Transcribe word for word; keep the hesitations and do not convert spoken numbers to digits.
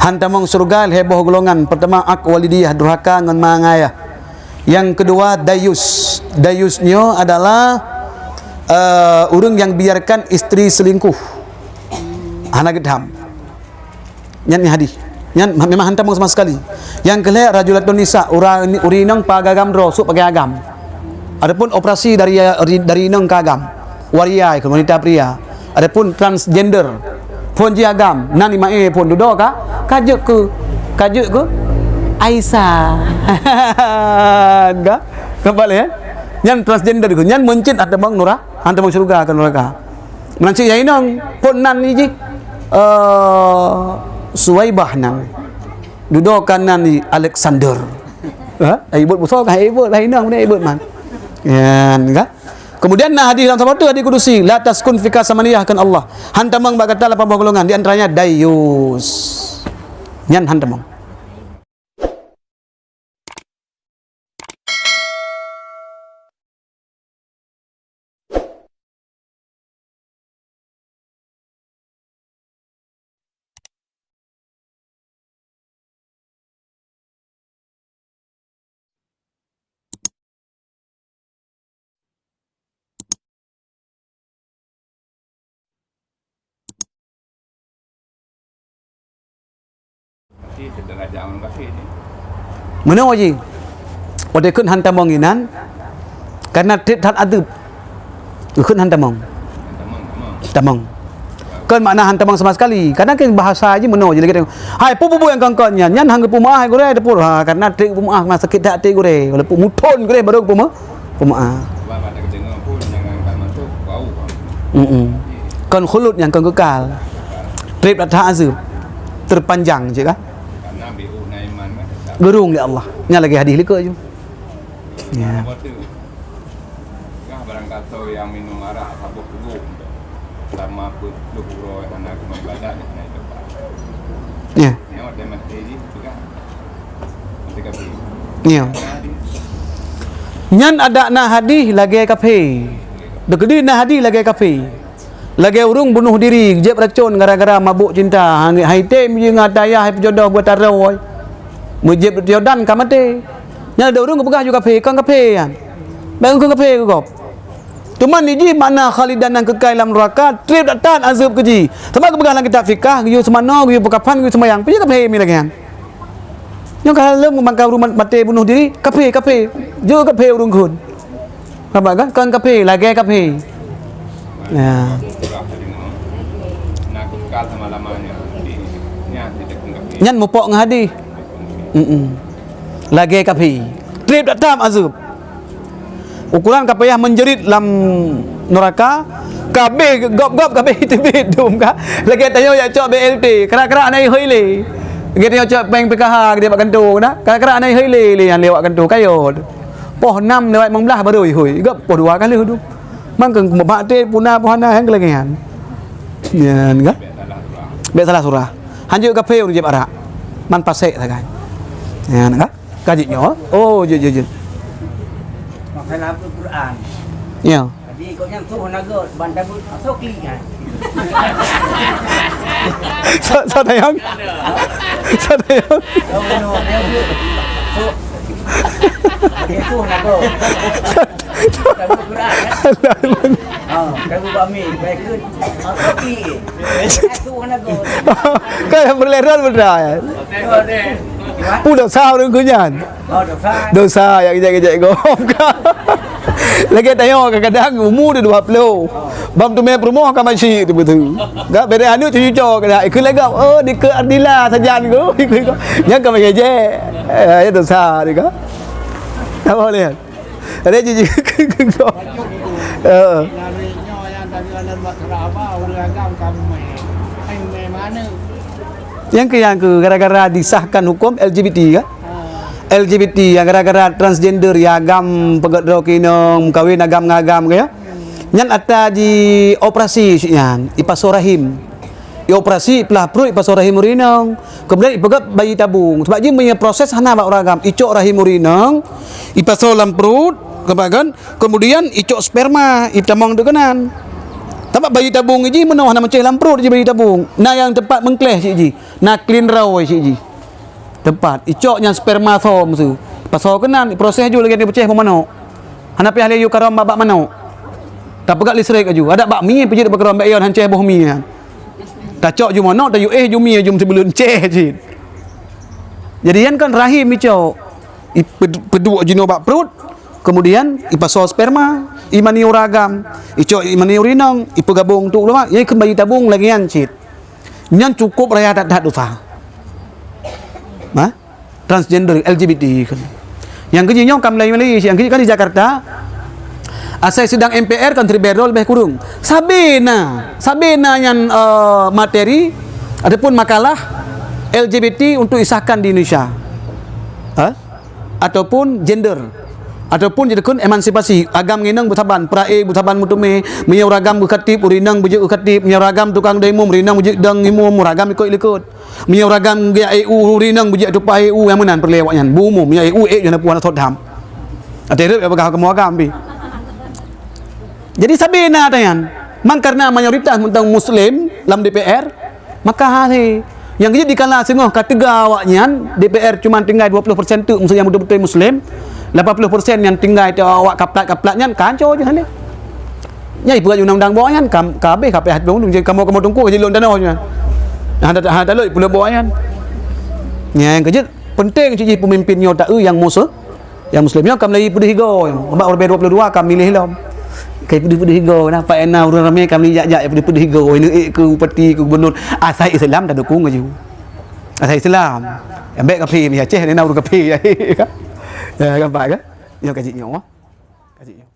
Han tamong syeuruga lhèe boh golongan. Peurtama, ak walidiyah, durhaka ngon ma ngon ayah. Nyang keudua, dayus. Dayus nyoe adalah, eh, ureueng nyang biarkan istri selingkuh. Hana geutham. Nyan hadih. Nyan memang han tamong sama sekali. Nyang keulhèe, rajulatun nisa, ura-, ureueng inong pakai agam droe, sôk pakai agam. Adapun operasi dari, dari inong ka agam. Waria, wanita pria. Adapun transgender, phôn jih agam, nan imaé phôn dudoe ka, ka jeuet keu, ka jeuet keu Aisyah. Ka? Ka balek, eh? Nyan transgender keu, nyan meuncit han tamong nura-, han tamong syeuruga keu nuraka. Meunan cit nyang inong, phôn nan jih, eh, Suwaibah nan. Dudoe ka nan Alexander. Ha? Ai buet busoe ka ai buet, lah inong, ai buet man. Nyan ka? Kemudian na hadis dalam saboh tu, hadis kudusi, "La taskun fika samaniyah," kheun Allah. Han tamong bak gata lapan boh golongan, di antaranya dayus. Nyan han tamong. Meunoe jih, watèe kheun han tamong inan, karena trép that azeub. Kheun han tamong. Tamong. Kon makna han tamong sama sekali. Kadang kan bahasa jih meunoe jih lagèe, "Hai, peue bubuet nyang kon-kon nyan? Nyan han geupeumeu'ah, hai gurèe, teupeue." Ha, karena trép peumeu'ah, sakét that trép gurèe. Walaupun muthôn gurèe baru geupeume-, peumeu'ah. Mm-mm. Kon khulud nyan, kon kekal. Trép that azeub. Terpanjang cit ka. Geurung lé Allah. Nyan lagèe hadis likot ju. Ya. Kah barangkasoe nyang minum arak saboh puluh selama peuet ploh uroe hana keumeubadat, hana ibadat. Ya. Nyoe watèe maté jih peugah maté kafé. Ya. Nyan adak na hadih lagèe kafé. Dikeudi na hadih lagèe kafé. Lagèe ureueng bunoh diri, jieb racôn gara-gara mabôk cinta. Hai, hai tem jih ngon ata yah, hai peujodoh buet taroe. Meujieb racôn dan ka maté. Nyan lé ureueng geupeugah ju kafé, kon kafé nyan. Bèk kheun kafé keu gob. Teuma jih makna khalidan nyang keukai lam nuraka, trép that-that azeub keu jih. Sabab geupeugah lam kitab fikah, geuyue seumanoe, geuyue peukafan, geuyue seumayang. Peue jeuet kafé mi lagèe nyan? Nyoe ka lheueh meubangkai ureueng maté bunoh diri, kafé, kafé. Jeuet kafé ureueng kheun. Nampak kan? Kon kafé, lagèe kafé. Ya. Nyan mupok ngon hadih. Mm-mm. Lagèe kafé. Trép that-that azeub. Ukoran ka payah menjerit lam nuraka, ka abéh gob-gob, ka abéh teubiet dum ka. Lagèe tanyoe jak cok B L T, krak-krak na ihôi lé. Lagèe tanyoe cok péng P K H keudéh bak kantô na, krak-krak na ihôi lé, lé nyan lé bak kantô, ka yo. Poh nam lewat limong blah baru ihôi, gob poh dua ka lheueh dum. Mangkeueng bak trép puna poh hana nyang lagèe nyan. Nyan ka? Bèk salah surah. Hanjeuet kafé ureueng jieb arak. Man pasék sagai. Nyan ka? Ka jeuet nyoe? Oh, jeuet, jeuet, jeuet. Masalah Al-Quran. Ya. Jadi, gobnyan tuh naga, ban tabut, asal klik, ha. Sa-, sa tayang? Sa tayang? Oh, no, no, no. So, dia tuh naga. Tabut Quran, kan? Ha, tabut bak mi, baik ke? Asal klik. Kan yang berleran betul ya? Udah sah orang kunyan. Dosa nyang jijak-jijak gob ka. Lagèe tanyoe kadang-kadang umu dua ploh. Bak teumé peurumoh ka masyik tu beutôi. Gak bèrèh aneuk cucu-cucu ka dak ikeu lagak, "Oh, dikeue Ardila sajan ku." Ikeu, ikeu. Nyan ka masyik jek. Eh, ya dosa ni ka. Apa boleh? Ada jijak gob. Heeh. Nyang keu, nyang keu gara-gara disahkan huköm L G B T ka? L G B T nyang gara-gara transgender, ya agam peugöt droe keu inong, meukawen agam ngon agam ka ya. Nyan ata jioperasi cit nyan, ipasoe rahim. Ioperasi, ipeulah pruet, ipasoe rahim ureueng inong. Keumudian ipeugöt bayi tabung. Sabab jih meunyoe proses hana bak ureueng agam, icok rahim ureueng inong, ipasoe lam pruet, keumudian Keumudian icok sperma, itamong dikeue nan. Teuma bayi tabong jih meunoe hana meucéh lam pruet jih bayi tabong. Na nyang teumpat meungkléh cit jih. Na clean raw cit jih. Teumpat icok nyan sperma som su. Pasoe keunan, proses ju lagèe nyan peucéh boh manok. Hana payah lé yue karôm bak-bak manok. Tapeugah listrik aju. Adak bak mie peujeuet bak karôm bak ion hancéh boh mie nyan. Tacok ju manok, tayue éh ju mie jum sibuleuen céh cit. Jadi nyan kan rahim icok. Ipeuduek jinoe bak pruet, kemudian ipasoe sperma, imani ureueng agam, icok imani ureueng inong, ipeugabong untuk ulama, ya ikheun bayi tabong lagèe nyan cit. Nyan cukup raya that-that dosa. Nah, transgender, L G B T kan. Nyang keujih nyoe ka mulai, mulai, nyang keujih kan di Jakarta. Asai sidang M P R kan triberol lebih kurang. Sabe na, sabe na nyan, eh, materi ataupun makalah L G B T untuk isahkan di Indonesia. Ha? Ataupun gender, ataupun jidukon emansipasi, agam nginong beusaban, peurae beusaban meuteumé, meunyoe ureueng agam geukhatib, ureueng inong beujeuet geukhatib, meunyoe ureueng agam tukang dong imum, ureueng inong beujeuet dong imum, ureueng agam likot-likot. Meunyoe ureueng agam geujak E U, ureueng inong beujeuet tupa E U, nyang meunan peureulèe awaknyan. Beu umum, meunyoe E U ék jih na puan sot dham. Até reup ya peugah kamoe agam pih. Jadi sabe na ata nyan. Mang karena mayoritas mantong muslim lam D P R, maka hase. Nyang keujeuet dikala singoh ka teuga awaknyan, D P R cuma tinggai dua puluh persen teuk musoh nyang beutôi-beutôi muslim, lapan puluh persen nyang tinggai teu awak kaplat-kaplat nyan ka hanco jih hana. Nyai peugah undang-undang bawah nyan ka, ka habéh ka payah undang-undang, jadi kamoe-kamoe teungku ka jilôn tanoh nyan. Hana, hana talot pula bawah nyan. Nyang keujeuet penting cit jih peumimpin nyoe taeu nyang musoh. Nyang muslim nyoe ka mulai peudeuh igoe. Bak uroe dua puluh dua ka miléh lom. Ka peudeuh-peudeuh igoe, na Pak Ena ureueng ramé ka mulai jak-jak peudeuh-peudeuh igoe. Neuék keu bupati, keu gubernur. Asai Islam tadukong laju. Asai Islam. Ambek kafé di Aceh, na ureueng kafé. Ya, nampak ke? Nyoe ka jih nyoe. Ka jih nyoe.